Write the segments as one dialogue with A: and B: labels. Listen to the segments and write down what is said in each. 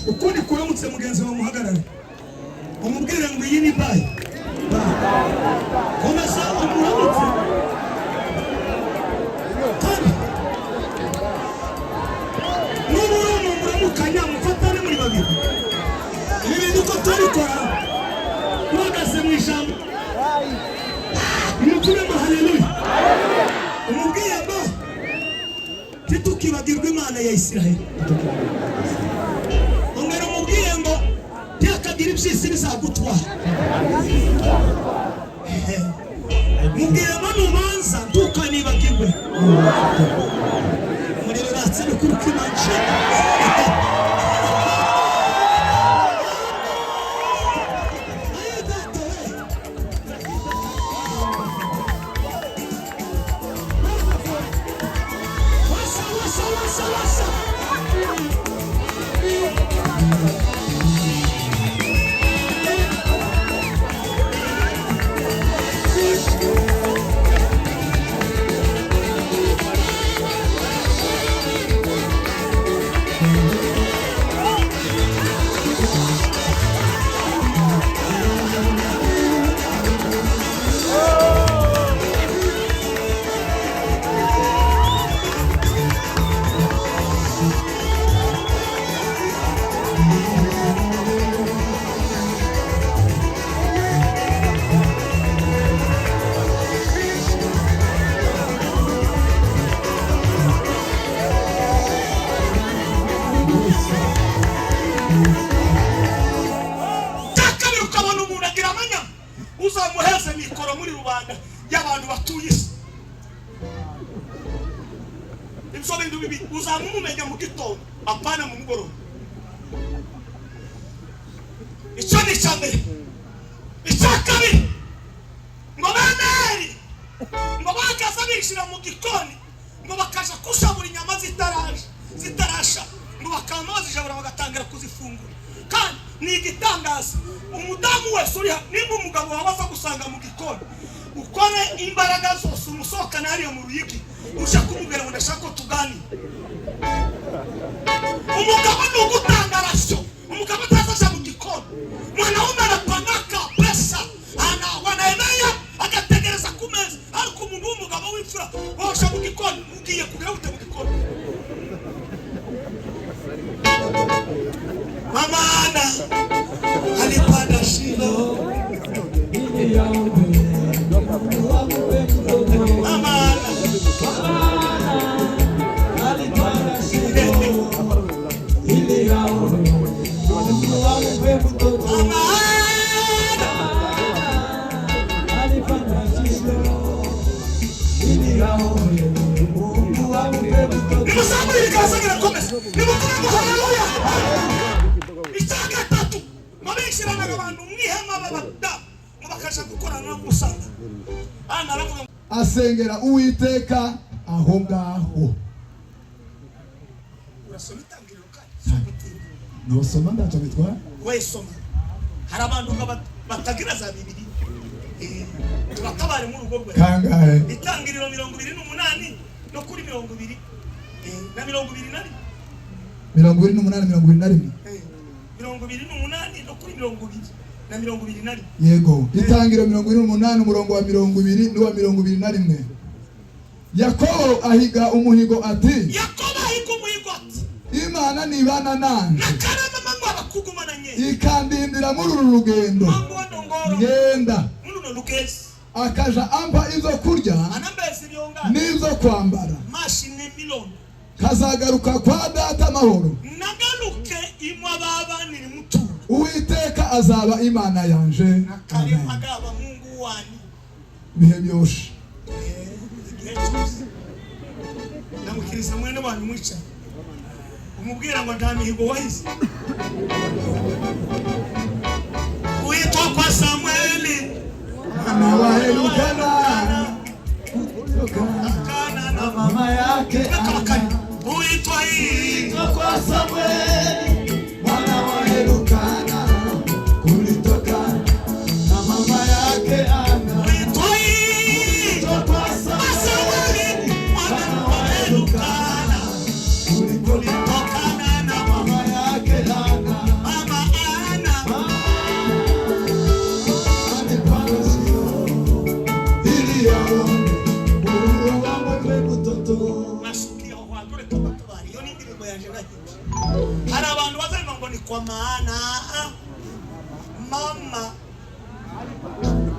A: Ukundi kuramutse mugenzi wawe, muhagarare, umubwire ngo iyi ni bye bye. Komeza umuramutse. Kandi nuba uri umuntu muramukanya, mufatane muri babiri. Ibi bintu uko tubikora uhagaze mu ijambo, nimuvugemo haleluya. Umubwiye ngo ntitukibagirwe Imana ya Isiraheli. Ongera umubwiye ngo ntihakagire iby'isi bizagutwara. Mubwire ngo nubanza ntukanibagirwe. Umuriro uratse bikuru kw'imanje. Ayo data we. Washa, washa, washa, washa. Cya kabiri, ukabona umuntu agira amanya, uzamuheze mikoro muri rubanda y'abantu batuye isi. Ibyo bintu bibiri uzamumumenya mu gitondo, apana mu mugoroba. Icyo ni icya mbere. Icya kabiri, ngo bene Eli ngo bakaza binjira mu gikoni, ngo bakaja kushabura inyama zitaraje, zitarasha, ngo bakaba bazijabura, bagatangira kuzifungura. Kandi ni igitangaza, umudamu wese uri hano, nimba umugabo wawe aza gusanga mu gikoni, ukore imbaraga zose umusohokane hariya mu ruyigi, uje kumubwira ngo ndashaka ko tuganira. Umugabo ni ugutanga ration. Umugabo atazaja mu gikoni. Mwanaume anapangaka pesa, ana wanaemea, agategereza ku meza. Ariko umuntu w'umugabo w'imfura wosha mu gikoni, ugiye kugira ute mu gikoni? Mama Ana alipanda Shilo.
B: Ili aombe Mungu ampe mtoto.
A: Mama Ana.
B: Alipanda Shilo ili aombe Mungu ampe mtoto.
A: Mama Ana.
B: Alipanda Shilo ili aombe Mungu ampe mtoto.
A: Nimuzamure ibiganza, birakomeza. Nimuvuge ngo haleluya. Icya gatatu, ngo binjiranaga abantu mu ihema b'abadamu, ngo bakaja gukorana no gusanga Ana aravuga ngo
C: Asengera Uwiteka aho ngaho.
A: Urasoma Itangiriro kandi si ugutinda.
C: Nosoma, ntacyo bitwara.
A: We soma. Hari abantu ngo batagira za bibiri. Tubatabare muri urwo rwego.
C: Kangahe?
A: Itangiriro 28 no kuri 20 na 21.
C: 28, 21.
A: 28 no kuri 20 na 21.
C: Yego, Itangiro 28, umurongo wa 20 n'uwa 21. Yakobo ahiga umuhigo ati:
A: Yakobo ahiga umuhigo ati:
C: Imana nibana nanje,
A: nakarama ngo abakugumananye,
C: ikandindira muri uru rugendo
A: mangondo ngoro,
C: ngenda,
A: muri runo rugezi,
C: akaja ampa ibyo kurya
A: anambeza ibyongana,
C: n'ibyo kwambara,
A: mashine milondo,
C: kazagaruka kwa data amahoro,
A: nagaruke imwe ababanira mutura,
C: Uwiteka azaba Imana yanje.
A: nakarema
C: Amen.
A: agaba Mungu wani.
C: Ibihe byoshe.
A: Igihe cyose. Ndamukiriza mwene wanyu mwicaye, umubwira ngo nta mihigo wahize. Uitwa kwa Samueli
C: mwana wa Elukana
A: Kana na
B: mama yake.
A: Bakabakani uitwa hii
B: Kwa Samueli mwana wa Elukana kulitoka na mama yake Ana.
A: Uitwa hii
B: Kwa
A: Samueli mwana wa Elukana
B: kulitoka
A: kulitokana na mama
B: mama yake Ana.
A: Ana, mama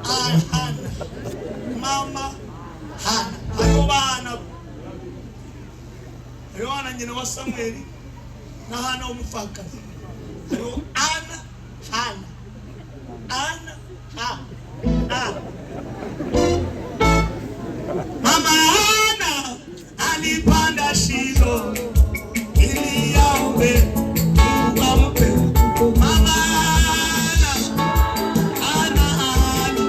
A: Hana, mama Hana. Hariho bana, hariho Hana nyina wa Samweli na Hana w'umupfakazi. Hariho Ana, Hana, Ana, Ha, A. Mama Hana alipanda Shilo ili aombe Mungu ampe. Mama Hana, Hana, Hana.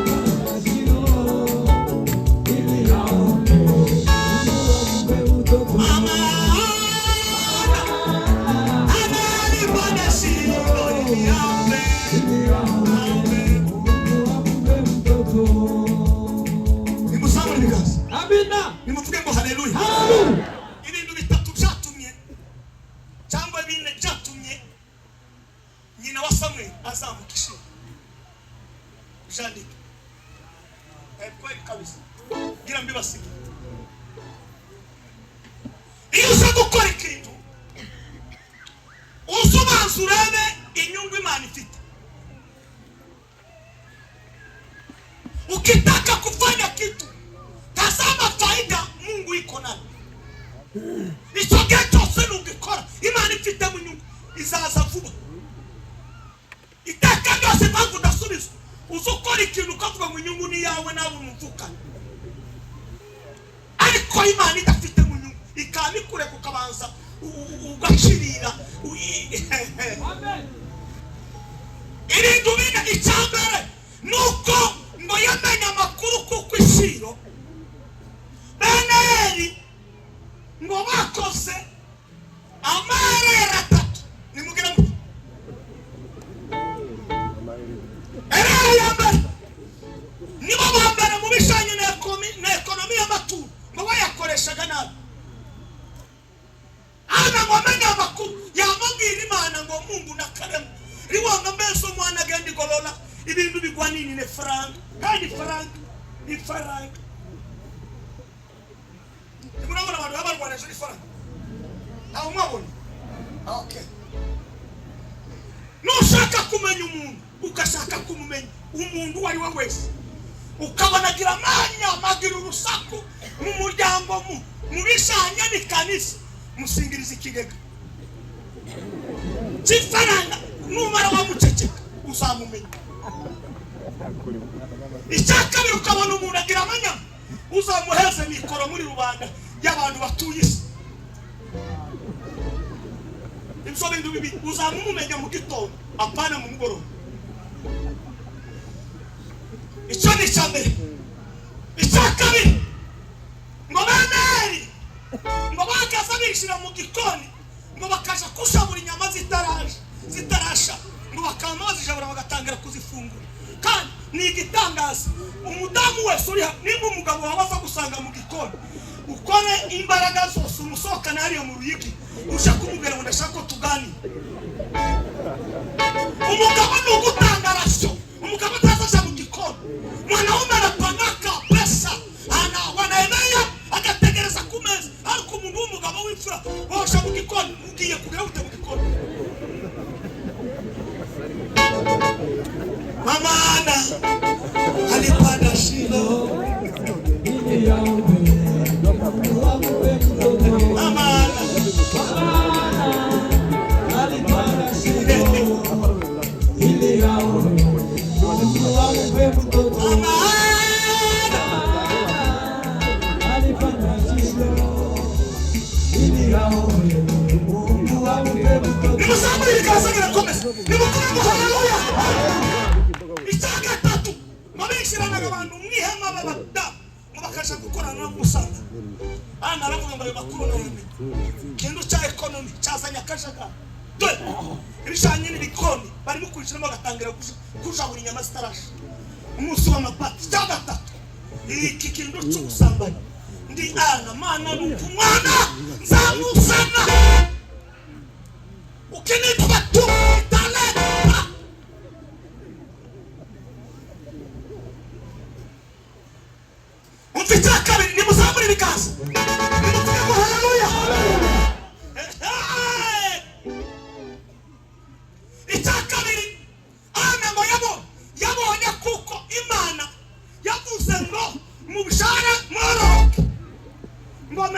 A: Mama Hana, Hana alipanda Shilo ili aombe, aombe. Nimuzamure ibiganza.
B: Amina.
A: Nimuvuge ngo haleluya.
B: Haleluya.
A: Ibintu bitatu byatumye, cyangwa bine byatumye nyina wa Samweli azamuka i Shilo. Jandike kweli kabisa, gira mbibasige. Iyo uza gukora ikintu, uze ubanza urebe inyungu Imana ifite. Ukitaka kufanya kitu, tazama faida Mungu iko nayo. Icyo gihe cyose nugikora Imana ifitemo inyungu, izaza vuba. Iteka ryose impamvu udasubizwa, uza ukora ikintu ukavuga ngo inyungu ni iyawe nawe umuvukane, ariko Imana idafitemo inyungu ikaba ikureka ukabanza ugacirira.
B: Amen.
A: Ibintu bine. Icya mbere ni uko ngo yamenye amakuru kuko i Shilo bene Eli ngo bakoze amarere atatu. Nimugire ngo erere ya mbere, nibo ba mbere mu bijanye na ekonomi y'amaturo, ngo bayakoreshaga nabi. Ana ngo amenye amakuru, yamubwira Imana ngo Mungu na karema riwanga mbese umwana agenda igorora ibintu bigwa nini ne faranga, kandi faranga ifaranga. Murabona abantu baba barwana hejuru y'ifaranga, ntawe umwabona. Okay, nushaka kumenya umuntu, ugashaka kumumenya umuntu uwo ari we wese, ukabona agira amanya, agira urusaku mu muryango, mu bijanye n'ikanisa, musingiriza ikigega cy'ifaranga. Numara wamuceceka, uzamumenya. Icya kabiri, ukabona umuntu agira amanyama, uzamuheze mikoro muri rubanda y'abantu batuye isi. Ibyo bintu bibiri uzamumumenya mu gitondo, apana mu mugoroba. Icyo ni icya mbere. Icya kabiri, ngo bene Eli ngo bakaza binjira mu gikoni, ngo bakaja kushabura inyama zitaraje, zitarasha, ngo bakaba bazijabura bagatangira kuzifungura. Kandi ni igitangaza, umudamu wese uri hano, nimba umugabo wawe aza gusanga mu gikoni, ukore imbaraga zose umusohokane hariya mu ruyigi, uje kumubwira ngo ndashaka ko tuganira. Umugabo ni ugutanga ration. Umugabo atazaja mu gikoni. Mwanaume anapangaka pesa, ana wanaemea agategereza ku meza, ariko umuntu w'umugabo w'imfura wosha mu gikoni, ugiye kugera ute mu gikoni? Mama Ana alipanda Shilo.
B: Ili aombe Mungu ampe mtoto.
A: Mama Ana
B: Alipanda Shilo ili aombe Mungu ampe mtoto.
A: Mama Ana
B: Alipanda Shilo ili aombe Mungu ampe mtoto.
A: Nimuzamure ibiganza, birakomeza, nimuvuge ngo haleluya. Icya gatatu, ngo binjiranaga abantu mu ihema b'abadamu, ngo bakaja gukorana no gusanga. Hano aravuga ngo ayo makuru nayamenye, ikintu cya ekonomi cyazanye akajagari. Dore ibijanye n'ibikoni barimo kwinjiramo, bagatangira kujabura inyama zitarasha umunsi w'amapati. Icya gatatu, iki kintu cy'ubusambanyi. Ndi Ana, mana nuko umwana nzamuzana, ukinipa tu italeta. Umva, icya kabiri, nimuzamure ibiganza, nimuvuge ngo haleluya. Icya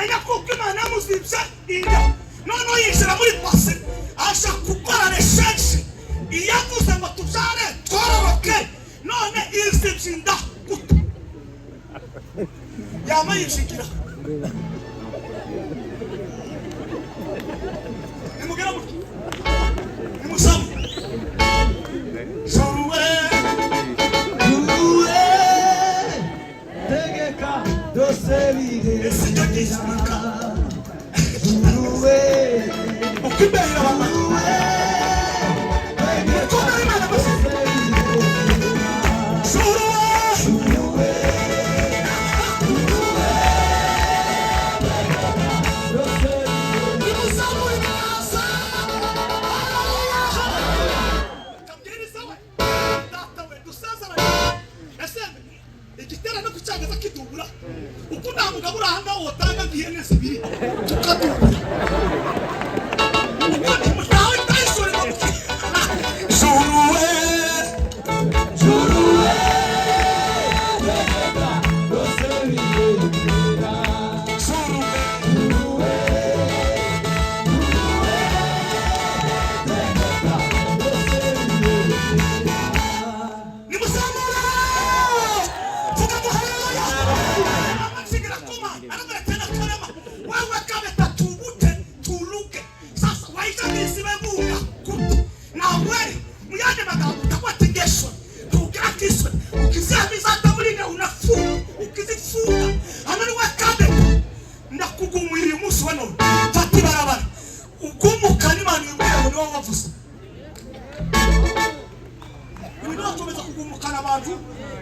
A: Amenya kuko Imana yamuzibye inda, noneho yinjira muri passé, aja gukora recherche. Iyavuze ngo tubyare twororoke, none izibye inda gute? Yama yishigira. Nimugera gutya, nimusamu Joruwe.
B: Juruwe, tegeka byose
A: Ese icyo
B: birera.
A: gisunika.
B: Juruwe,
A: Uko imbere irabamara.
B: Juruwe, tegeka
A: Uko Imana
B: byose birera.
A: Joruwe.
B: Juruwe, Juruwe, tegeka byose birera.
A: Nimuzamure ibiganza. Kabwiriza we, data we, dusezeranye. Ese igiterane kucyagaza kidubura uko nta mugabo uri ahangaha wotanga nk'ihene zibiri tukadubura uko ntimutawe tayisore ngo Juruwe.
B: Juruwe, tegeka byose birera.
A: Juruwe.
B: Juruwe, Juruwe, tegeka byose birera.
A: Nimuzamure, vuga ngo haleluya. Amazigira kuma arabara tena karema wewe kabeta tubute tuluke sasa waijamisi bebunga kuti nawe muyande magambo utakuwa tugira kiswe ukizihamiza hata unafunga ukizifunga anani we kabeta ndakugumwira uyu munsi wa none. Fata ibarabara ugumukana Imana ibwira ngo niwe wavuze ibintu bakomeza kugumukana abantu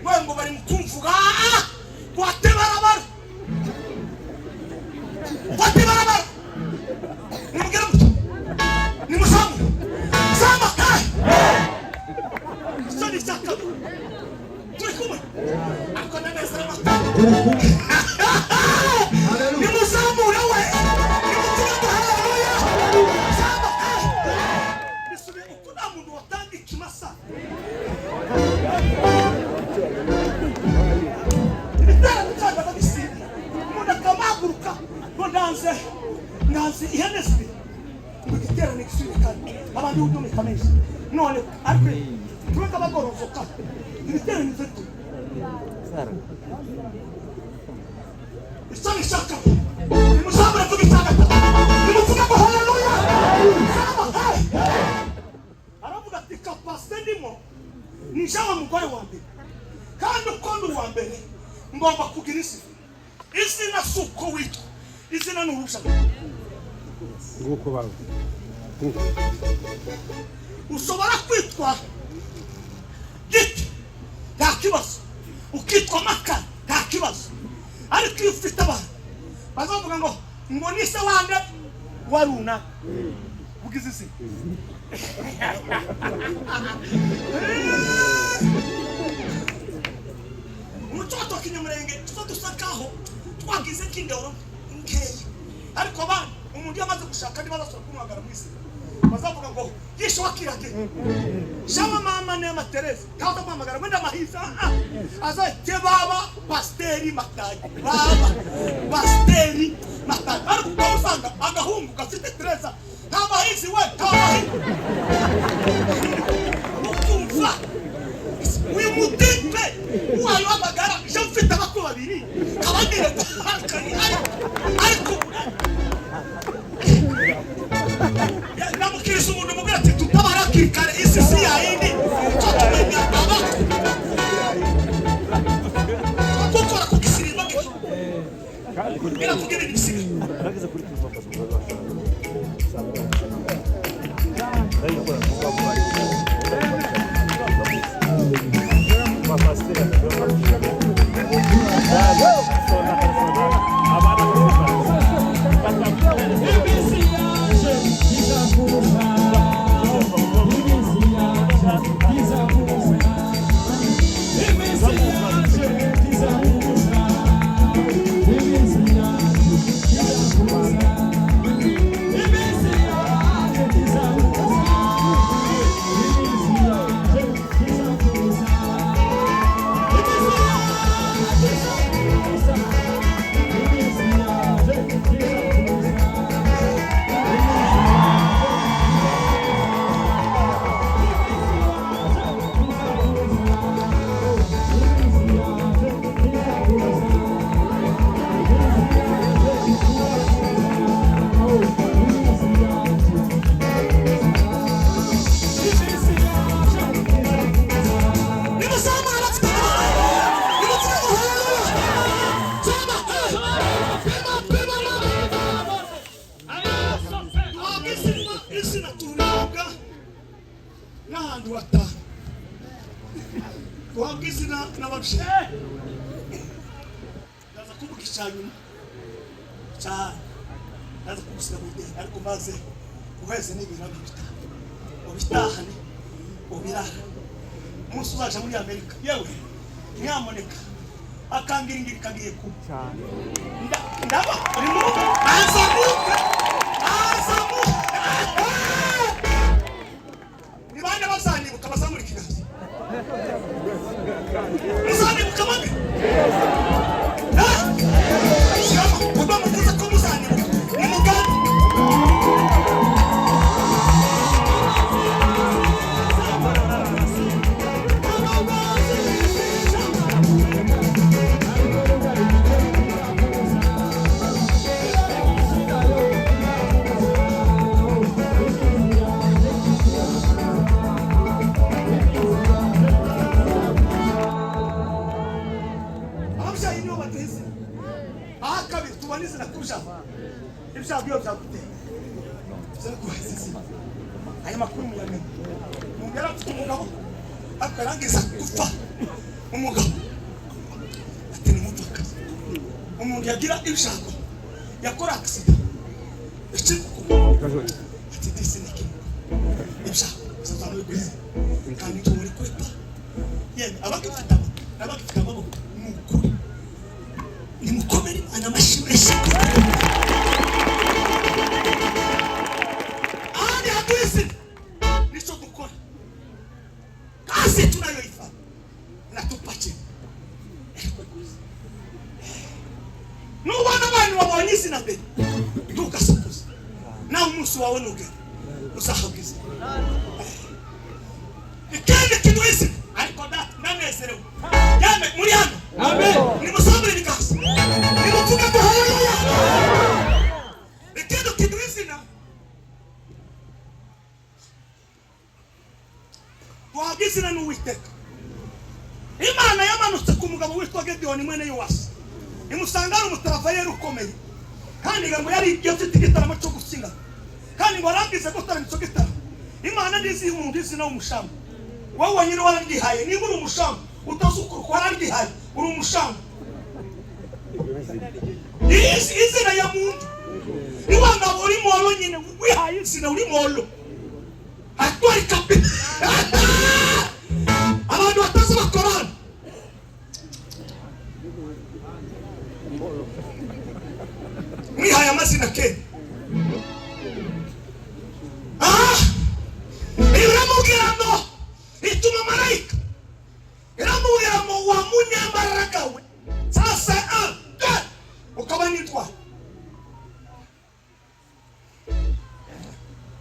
A: we ngo bari mu kumvuga. Wate barabara, wate barabara. Nimugere muto, nimuzamu zama. Icyo ni icya kabiri. Turi kumwe ariko nanezera amatara.
C: Turi kumwe. Haleluya.
A: Nimuzamure we, nimuvuge ngo haleluya. Zama bisubiye uko nta muntu watanga ikimasa. Ibitero cyangwa babisiga umuntu akamaguruka ngo ndanze ndanze ihene zibiri ngo igiterane gisubire kandi abantu udomeka menshi none ariko tube nk'abagorovoka ibiterane bitatu. Icyo bishaka nimuzamure vuga icya gatatu, nimuvuge ngo haleluya. Zama, hey! Aravuga ati capacité ndimo ni jewe mugore wa mbere, kandi uko ndi uwa mbere ngomba kugira izina. Izina si uko witwa, izina ni urubyaro.
D: Nguko bawe.
A: Ushobora kwitwa Giti, nta kibazo, ukitwa Makara, nta kibazo, ariko iyo ufite abantu bazavuga ngo ni se wande wa runaka, ugize izina. Umuco wacu wa kinyamurenge tuba dusa nkaho twagize nk'indoro nkeya, ariko abana umuntu iyo amaze gushaka niba bazasubira kumuhamagara mu izina bazavuga ngo yishe wakirage shawa mama nema Teresa kaza muhamagara ngo ndamahiza azajye baba pasiteri Matayi, baba pasiteri Matayi. Ariko ukaba usanga agahungu gafite Teresa nta mahizi we, nta mahizi, ukumva uyu mutipe wayohamagara je mfite abakwe babiri kabagire ariko namukirisa umuntu mubwira ati tutabara hakiri kare, isi si yayindi cyo tumenya abakwe gukora ku gisirimba gityo biravuga ibintu bisigaye.
B: Iminsi yaje izakuza, iminsi yaje izakuza, iminsi yaje izakuza, iminsi yaje izakuza.
A: N'ahantu hatanu guhabwa izina n'ababyeyi. Ndaza kuvuga icya nyuma cyane, ndaza kugusiga mu ideni, ariko maze uheze n'ibintu bitanu ubitahane, ubirara. Umunsi uzaja muri Amerika, yewe nyamuneka, akangiringiri kagiye kuba. Ndaba uri mu azamuka, azamuka. Ni bande bazanibuka? Bazamura ikiganza. Muzanibuka bande? Eh? Shyiramo, ubwo muvuze ko muzanibuka, ni mugambi. Ababyeyi nibo baduha izina. Aha kabiri tubona izina kurushaho ibyago iyo byaguteye byaguheza izina. Aya makuru muyamenye. Umuntu yari afite umugabo, ariko yarangiza gupfa umugabo ati ni umupfakazi. Umuntu yagira ibyago, yakora accident, ikiri ati disi ni kimwe, ibyago bizazana biguze kandi tuburi kwepa. Yemwe abagifite amaboko, ni ukuri nimukomere Imana amashyi menshi. Ahandi haduha izina nicyo dukora, kazi tunayoifanya natupa chini. Nubona abantu babonye izina mbere, ntugasakuze. Nawe umunsi wawe nugera uzahabwa izina. Ikindi kiduha izina, ariko data ndanezerewe. Yemwe, muri hano?
B: Amen.
A: Nimusambure ibiganza, nimuvuge ngo haleluya. Ikindi kiduha izina, duhabwa izina n'Uwiteka. Imana yamanutse ku mugabo witwa Gediyoni mwene Yowasi, imusanga ari umutaravayeri ukomeye, kandi ngo yari afite igitaramo cyo gusinga, kandi ngo arangize gutarama icyo gitaramo. Imana ntiziha umuntu izina w'umushamba. Wowe wenyine wararyihaye. Niba uri umushamba utazukuruka, wararyihaye, uri umushamba. Izina ya muntu iwanga uri molo nyine, wihaye izina uri molo atwari kapi. Abantu batazi bakorana. Mwihaye amazina ke. Ah, iramubwira ngo ituma marayika, iramubwira ngo wa munyambaraga we, sasa un deux ukaba nitwa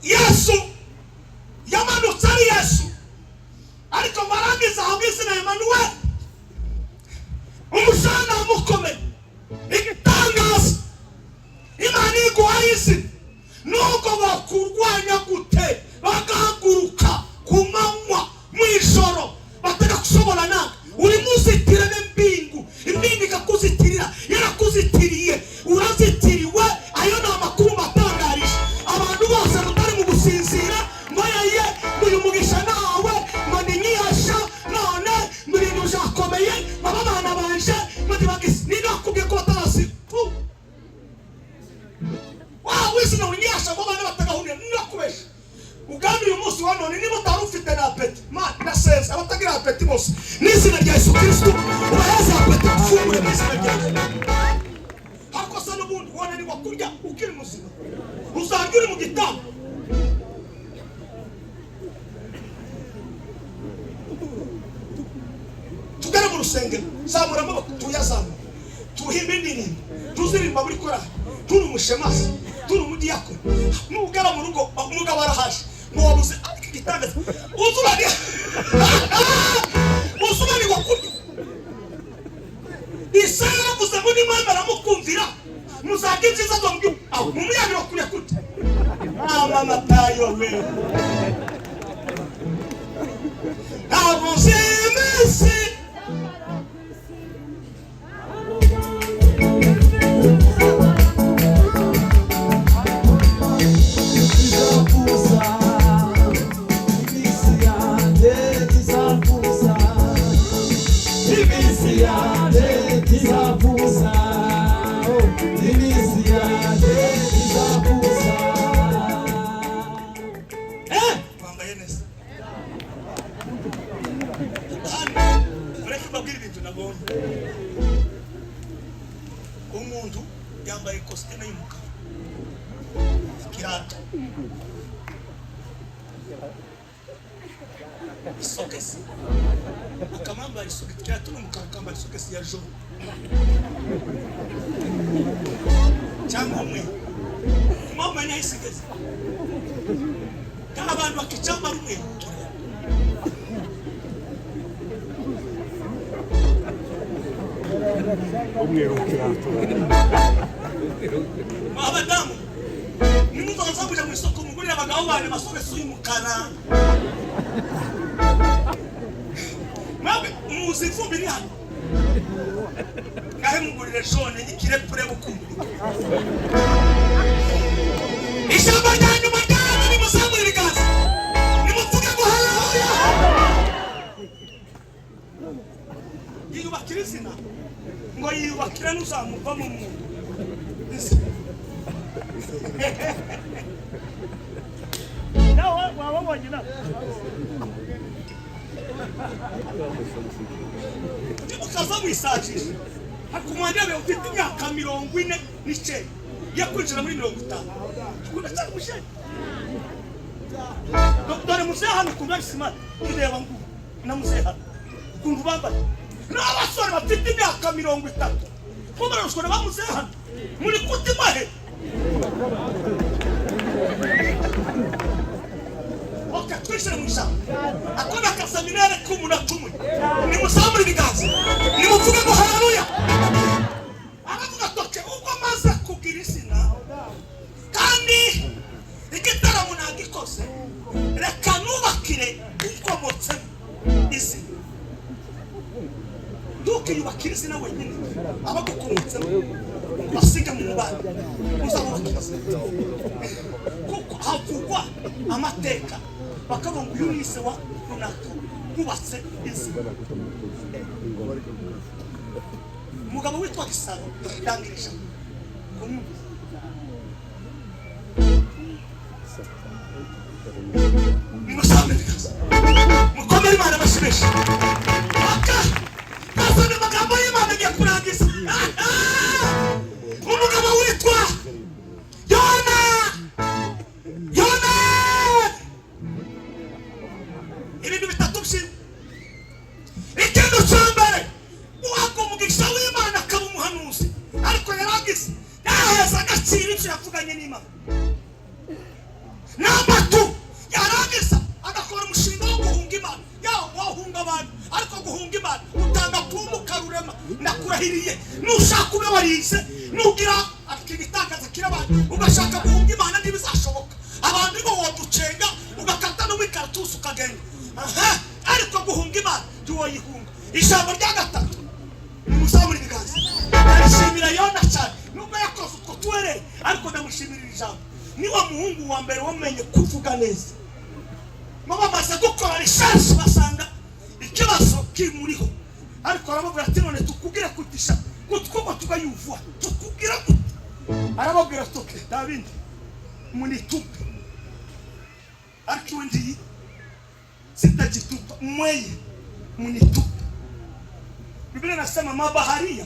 A: Yesu. Yamanutse ari Yesu, ariko ngo arangize ahabwa izina Emanuweli, umushana mukomeye, igitangaza. Imana iguhaye izina, nubwo bakurwanya gute, bagahaguruka ku manywa, mu ijoro, batega gushobora nawe uri muzitire n'imbingu, imbingu ikakuzitirira. Yarakuzitiriye, urazitiriwe. Ayo ni amakuru mbatangarije abantu bose mutari mu gusinzira, ngo yeye ngo uyu mugisha nawe, ngo ni nyiyasha none, ngo ibintu byakomeye, ngo aba bana banje ngo ntibagise. Ninde wakubwiye ko batarasi wa wizina winyasha ngo abana batagahurira? Nakubesha uganda uyu munsi wa none, niba utari ufite na appétit, ma ndaseza abatagira appétit bose n'izina rya Yesu Kristo, ubaheze appétit, ufungure mu izina rya Yesu. Ariko se n'ubundi wananirwa kurya ukiri muzima, uzarya uri mu gitanda? Tugere mu rusengero, zamura amaboko, tuyazamura, tuhimbe indirimbo, tuziririmba muri korali, turi umushemasi, turi umudiyakoni. Nugera mu rugo, umugabo arahaje ngo wabuze, ariko igitangaza uzurani uzunanirwa kurya. Isaya yaravuze ngo nimwemera mukumvira, muzarya ibyiza byo mu gihugu. Aho mu muyaga bakurya kurya mama matayo we. Ntabwo nzi iminsi.
B: Izakuza iminsi yanjye.
A: Hano mureke mbabwire ibintu nabonye. Umuntu yambaye kositime y'umukara, ikirato, isogesi, akaba yambaye isogesi, ikirato n'umukara, akambara isogesi ya jaune cyangwa umweru. Mwamenya isigeze kandi abantu bakicambara umweru.
D: Umweru w'ikirato.
A: Abadamu, nimuzaza kuja mu isoko, mugurire abagabo banyu amasogesi y'umukara. Mwebwe muzi ivumbi iri hano, ngahe mugurire jaune ikirepure bukumbi. Ijambo rya nyuma ryanyu, nimuzamure ibiganza, nimuvuge ngo haleluya. Yiyubakira izina, ngo yiyubakira n'uzamuva mu muntu izina. Nawe wababonye nawe ukaza mwisajisha hakumwandebe ufite imyaka 49 yo kwinjira muri 50, uracyari mushenyi. Dore muzehe hano ukuntu ari smart, ireba ngo na muzehe hano ukuntu bambaye, n'abasore bafite imyaka 30 ko bararushwa na ba muzehe hano muri kutimahe. Ok, twinjire mu ijambo. Ako ni akaseminere k'umunota umwe. Nimuzamure ibiganza, nimuvuge ngo haleluya. Aravuga ati: "Okay, ubwo maze kugira izina kandi igitaramo nagikoze, reka nubakire ukomotsemo izina." Ntukiyubakire izina wenyine, abagukomotsemo basige mu mubano uzabubakira izina, kuko havugwa amateka bakavuga ngo uyu ni se wa runaka wubatse izina. Umugabo witwa Gisaro yangirije kumwumva. Nimusambe ibiganza, mukomere Imana amashyi. Aka gasome amagambo y'Imana, agiye kurangiza. Umugabo witwa Yona, Yona, ibintu bitatu by'imwe. Ikintu cya mbere, uhabwa umugisha w'Imana akaba umuhanuzi, ariko yaragize yaheza agaciro ibyo yavuganye n'Imana. Number two, yarangiza agakora umushinga wo guhunga Imana. Yawe wahunga abantu, ariko guhunga Imana utanga pumuka rurema. Ndakurahiriye, nushaka ube warize, nugira igitangaza kirabaye ugashaka guhunga Imana, ntibizashoboka. Abantu bo woducenga ugakata no muri karatusi ukagenda aha, ariko guhunga Imana ntiwoyihunga. Ijambo rya gatatu, nimuzamure ibiganza. Ndashimira Yona cyane, nubwo yakoze utwo tuwereye, ariko ndamushimira iri jambo. Niwo muhungu wa mbere wamenye kuvuga neza. Ngo bamaze gukora recherche basanga ikibazo kimuriho, ariko arababwira ati: "None tukubwire kutisha kutwuko tukayuvua, tukubwira gute?" Arababwira ati: "Okay, nta bindi, munitupe, ariko iwe ndiyi sitajitupa, mweye munitupe." Biblia inasema mabaharia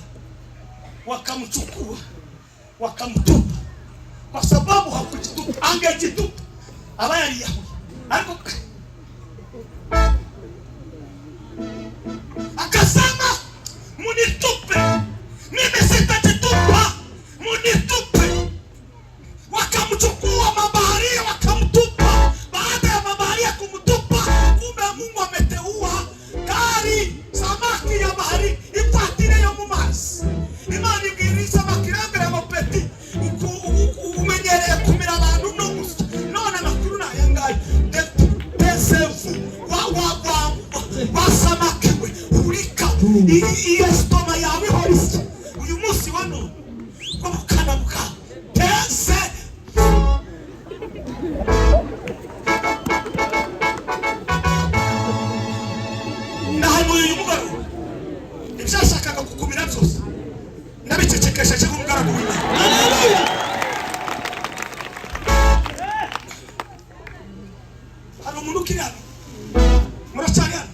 A: wakamchukua wakamtupa, kwa sababu hakujitupa. Angejitupa aba yariyahuye. Ariko akasema: "Munitupe, mimi sitajitupa, munitupe." Wakamchukua mabaharia wakamtupa. Baada ya mabaharia kumtupa, kumbe Mungu ameteua kari samaki ya bahari ifatire yo mu mazi. Imana ibwira isamaki, irambwira ngo: "Petit, umenyereye kumira abantu no gusa, none amakuru ni aya ngaya. Tesevu wa wa wa wa samaki we, urika iyi estomac yawe ihora isya uyu munsi wa none ko bukana bwawe teze." Ndahanuye uyu mugoroba, ibyashakaga kukumira byose ndabicecekesheje nk'umugaragu w'Imana. Haleluya! Hari umuntu ukiri hano? Muracyari hano?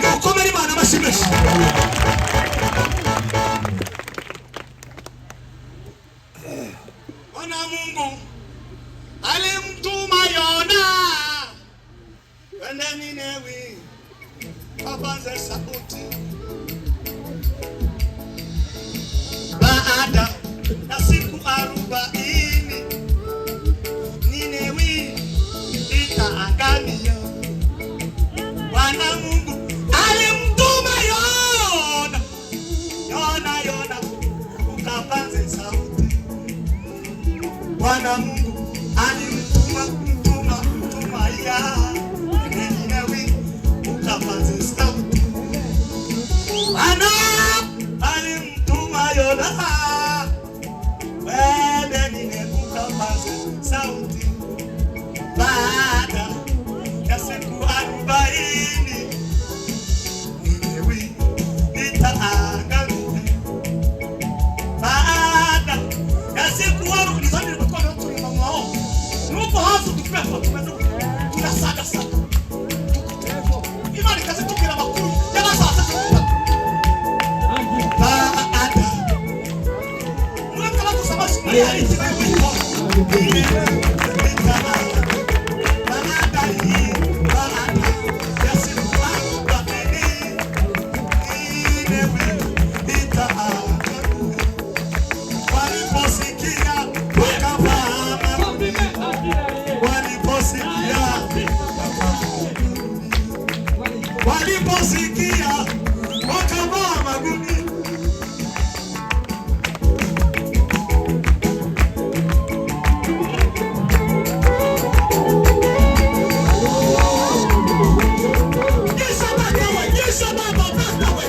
A: Nimukomere Imana amashyi menshi. Bwana Mungu alimtuma Yona kwenda Ninewi apaze sauti baada ya siku 40 Ninewi itaangamia. Bwana Mungu alimtuma Yona, Yona, Yona, ukapaze sauti. Bwana Mungu alimtuma, mtuma, mtuma ya Ninewi ukapaze sauti. Bwana alimtuma Yona, wende Ninewi ukapaze sauti. Baada ya siku 40 Ninewi itaangamia. Baada ya siku 40 nilikuwa turi mu mahoro, nuko haza udupepo tumeze gutya, turasagasaga. Imana ikazitubwira amakuru y'abazaza. Baada mureka bagusa amashyi muri hari ikibaye muri. Baada hii, baada ya siku 40 Ninewi itaangamia. Waliposikia wakavaa, waliposikia, waliposikia wakavaa magunia. Nyesha baba we, nyesha baba baba we.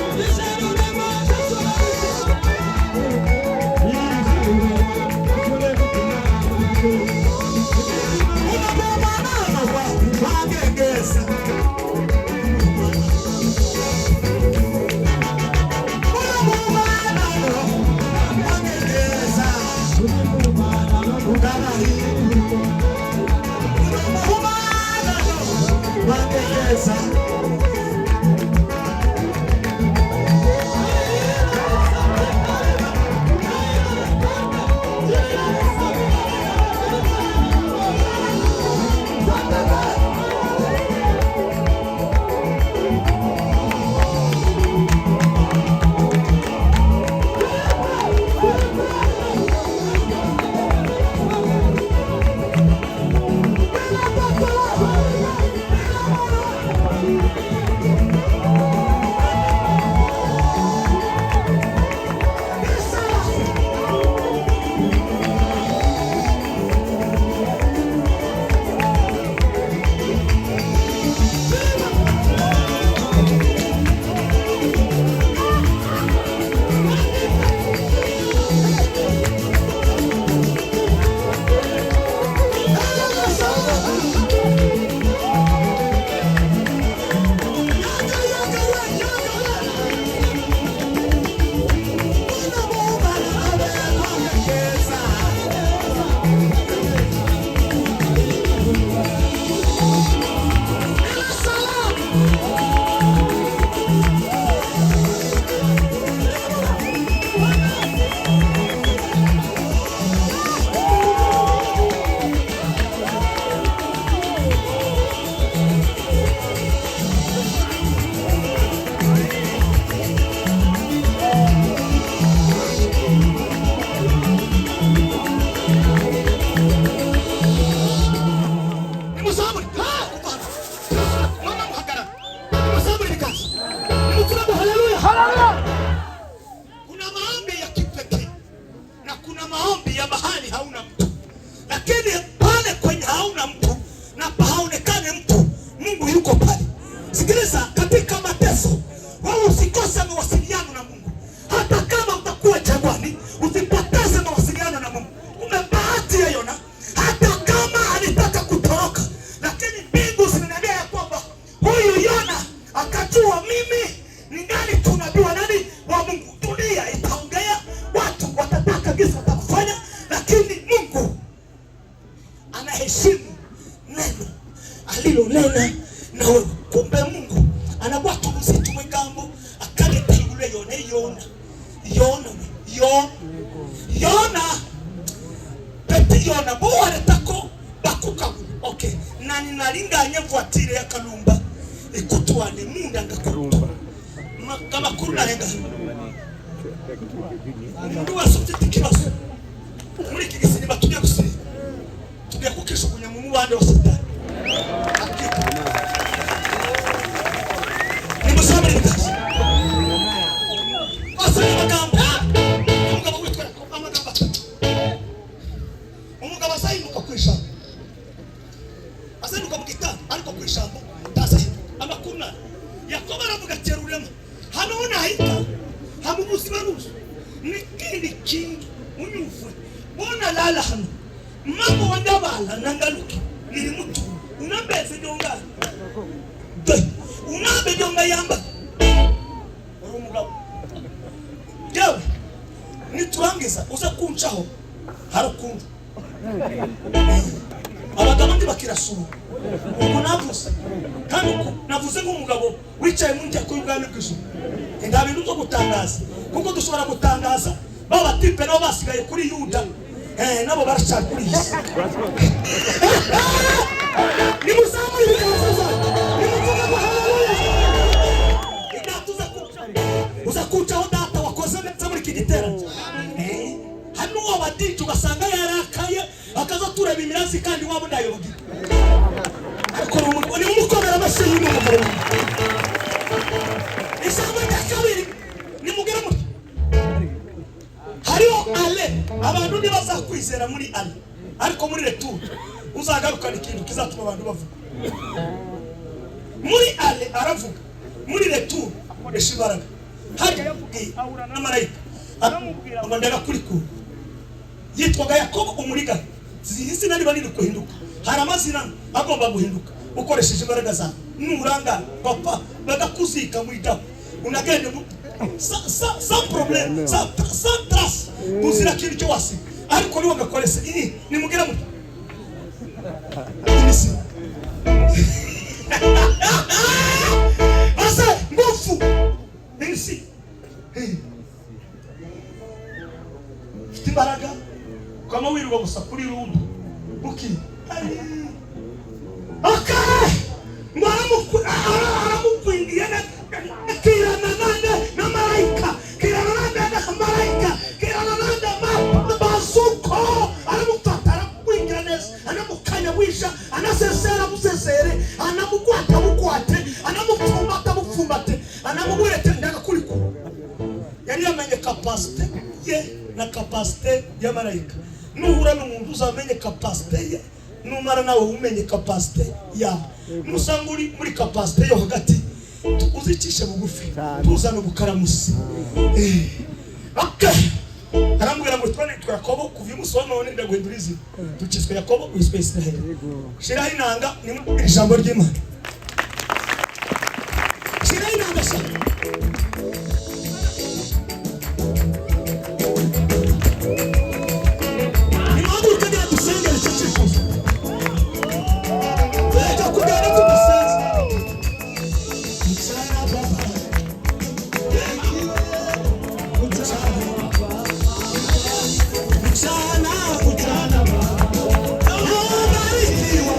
A: Unabomana wa wagegesa. Unabomana wagegesa. Ukarahi. Unabomana wagegesa. Nimuzamure. Ha, kuvana. Mama muhagarara. Nimuzamure ibiganza. Nimuvuge ngo haleluya. Kuna maombi ya kipekee na kuna maombi ya mahali hauna mtu, lakini pale kwenye hauna mtu na pahaonekane mtu, Mungu yuko pale. Sikiliza, katika mateso wewe usikose mawasiliano na Mungu, hata kama utakuwa jangwani, usipoteze mawasiliano na Mungu. Kumbe bahati ya Yona, hata kama alitaka kutoroka, lakini mbingu zinaniambia ya kwamba huyu Yona akajua mimi ni nani, tunabii wa nani, wa Mungu. Dunia itaongea, watu watataka gisa watakufanya, lakini Mungu anaheshimu neno alilonena na wewe. Kumbe Mungu Voiture ya Kalumba ikutwane munda ngakutu amakuru narenga. Umuntu wese ufite ikibazo muri iki gisinima tujya gusenga, tugiye kukishugunya mu mubande wa Satani. Nimusamure ibiganza. Basomye amagambo umugabo witwa Yakobo, amagambo atatu. Umugabo azahinduka ku ijambo, azahinduka mu gitanda, ariko ku ijambo ntazahinduka. Amakuru nayo Yakobo aravuga ati: "Rurema hano nahita hama ubuzima nuzu nikindi kintu unyuve bona lala hano mambo wandabala nangaluki nili mutu unambeze ndonga de unambe ndonga yamba uri umugabo yewe niturangiza uza kuncaho hari ukuntu abagabo ntibakirasura ubu navuze kandi uku navuze nk'umugabo wicaye mu nteko y'ubwami bw'ijuru. Nta bintu byo gutangaza, kuko dushobora gutangaza ba batipe nabo basigaye kuri Yuda, nabo baracyari kuri iyi si. Nimuzamure ibiganza zanyu, nimuvuge ngo haleluya. Data, uza kucaho, uza kucaho. Data, wakoze neza muri iki giterane. Hano uwo badije ugasanga yarakaye, akaza tureba imirazi kandi waba unayoboye, ariko ni umukomera amashyi y'umugabo. Ijambo rya kabiri, nimugere muti hariho aller, abantu ntibazakwizera muri aller, ariko muri retour uzagarukana ikintu kizatuma abantu bavuga. Muri aller aravuga, muri retour akoresha imbaraga. Hajya yabwiye ahura na marayika aramubwira ngo ndagakurikura. Yitwaga Yakobo umuriganya. Izina riba riri guhinduka, hari amazina agomba guhinduka ukoresheje imbaraga zawe. Nuranga papa bagakuzika mu idaho, unagende sans problème, sans trace, buzira kintu cyo wasiga. Ariko niwe gakorese iyi nimugera muti imisi ase ngufu imisi. Ufite imbaraga ukaba wirirwa gusa kuri rudu uki okay ngo aramukwingiye kirana nande na marayika, kirana nande na marayika, kirana nande bazuko aramufata, aramukwingira neza, anamukanya wisha, anasesera musesere, anamukwata mukwate, anamupfumbata mupfumbate, anamubwira ati ndagakurikura. Yari yamenye capacité ye na capacité ya marayika. Nuhura n'umuntu uzamenye capacité ye, numara nawe umenye capacité yawe. Nusanga uri muri capacité yo hagati, uzicishe bugufi, tuzana ubukaramusi. Okay. Arambwira ngo twone nitwa Yakobo, kuva uyu munsi wa none ndaguhindura izina, tukiswe Yakobo, wiswe Israheli. Shiraho inanga, nimubwire ijambo ry'Imana. Shiraho inanga sha. Nimuhaguruke ngira dusengere icyo cyifuzo. Reka kugenda tudasenze. Mchana baba, mchana, mchana, mchana, ubarikiwa.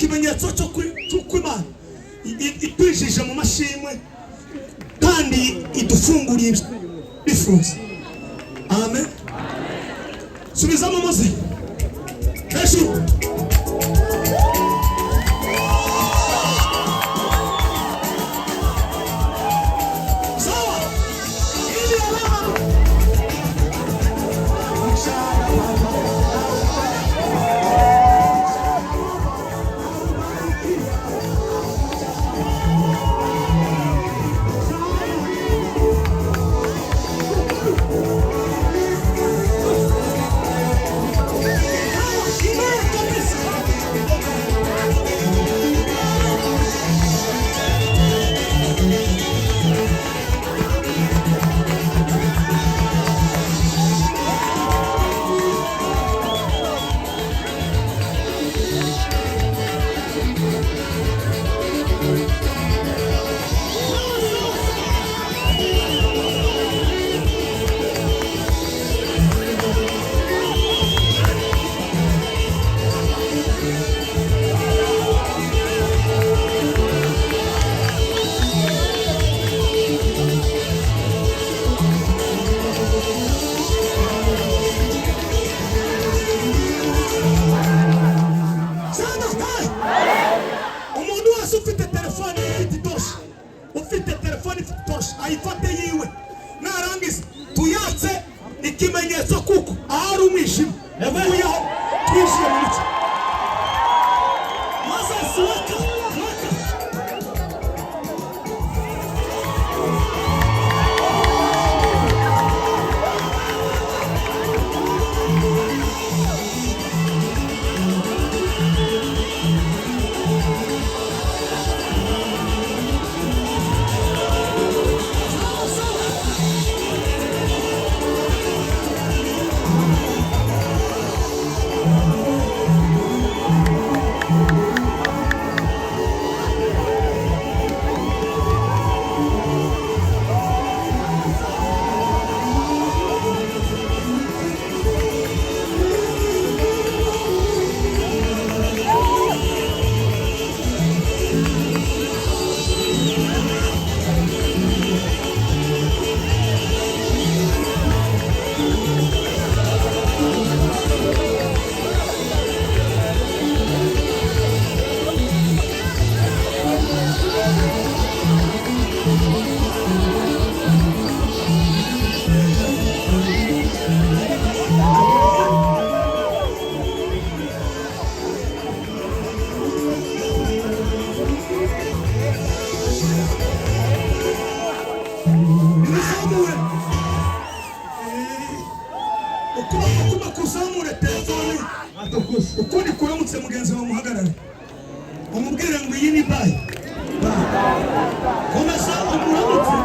A: Ikimenyetso cy'uko Imana itwijije mu mashimwe kandi idufunguriye bifunze. Amen. Subizamo muze hejuru. Sawa. Ili alama. Imara kabisa. Sana hey! Umuntu wese ufite telefone ifite itoroshi, ufite telefone ifite itoroshi, ayifate yiwe, narangiza tuyatse ikimenyetso, kuko ahari umwijima uvuyeho, twinjiye mu mucyo. Moses, waka waka. Sawa sawa. Nimuzamure ukuboko kumwe, kuzamure telefone, ukundi kuramutse mugenzi wawe, muhagarare, umubwire ngo iyi ni bye bye. Komeza umuramutse.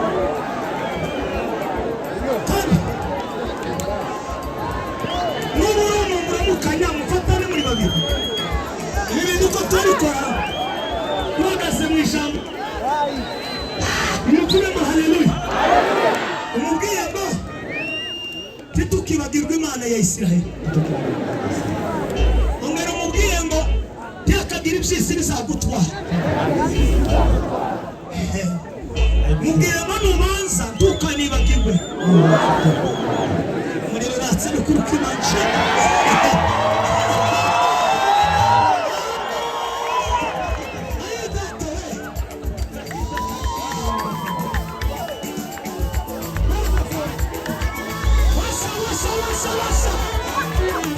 A: Kandi nuba uri umuntu muramukanya, mufatane muri babiri. Ibi bintu uko tubikora, uhagaze mu ijambo, nimuvuge ngo haleluya. Umubwiye ngo ntitukibagirwe Imana ya Isiraheli. Ongera umubwiye ngo ntihakagire iby'isi bizagutwara. Mubwire ngo nubanza ntukanibagirwe. Umuriro uratse bikuru k'imanje. Ayo data we. Washa, washa, washa, washa.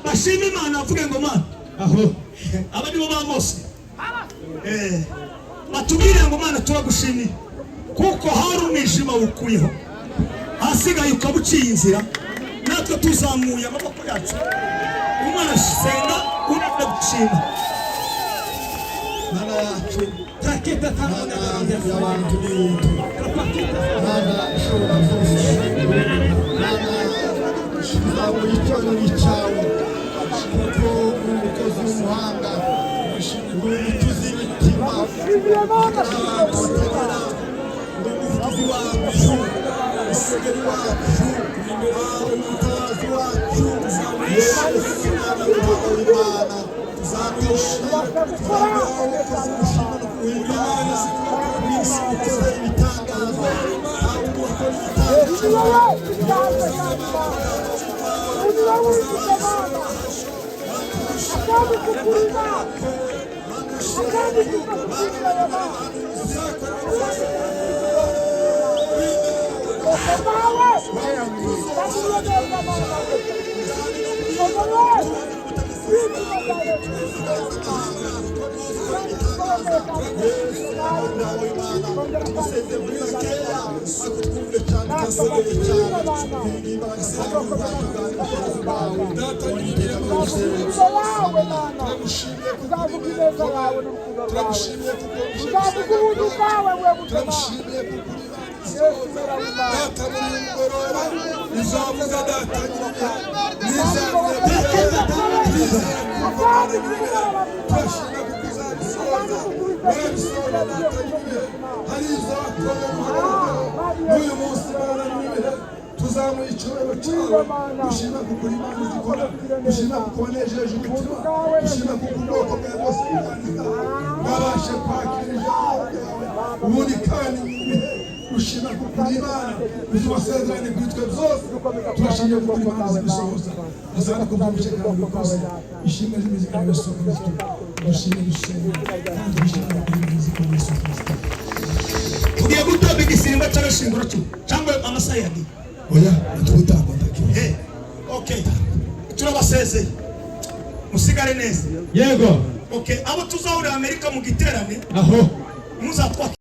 A: Bashima Imana, bavuge ngo Mana.
B: Aho.
A: Aba nibo ba Mose. Batubwire ngo Mana, turagushimiye kuko hari umwijima wukuyeho, ahasigaye ukaba uciye inzira, natwe tuzamuye amaboko yacu. Umwana arasenga, undi aragushima.
C: Mana yacu,
B: Taketa.
C: Mana y'abantu n'ibintu, Mana ishobora byose, Mana, tuzamuye icyubahiro cyawe kuko uri umukozi w'umuhanga, uri umutuzi w'imitima abantu bategera, uri umuvugizi wacu, umusengeri wacu, uri umutabazi wacu. Yesu Mwana w'Imana, w'Imana, tuzagushima, tuzagushima no kuguhimbaza. Ukora ibitangaza, ntabwo ukora ibitangaza.
E: Turagushimiye kuko turagushimiye kuko uri Imana data. Muri uyu mugoroba izavuga data nyiribihe nizera, twizera kuko Mana nyiribihe, turashima kuko uzabisohoza, urabisohoza data nyiribihe. Hari izo wakoze muhagaragaho n'uyu munsi. Mana nyiribihe, tuzamuye icyubahiro cyawe, dushima kuko uri Imana izikora, dushima kuko wanejeje umutima, dushima kuko ubwoko bwawe bwose bwandika bwabashe kwakira ijambo ryawe. Ubundi kandi nyiribihe, dushima kuko uri Imana uzi wasezeranye kuri twe byose, turashimye kuko uri Imana izibisohoza. Asante ko byumvise kandi ubikoze. Ishimwe ry'imizika ya Yesu Kristo. Dushime, dushime kandi dushimire kuri muzika ya Yesu Kristo.
A: Tugiye gutamba igisimba cy'agashingura cyo cyangwa amasaha yagiye?
C: Oya, ntitugutamba ndakibazo.
A: Okay, turabasezeye, musigare neza.
B: Yego.
A: Okay, abo tuzahurira Amerika mu giterane
B: Aho.
A: muzatwakira.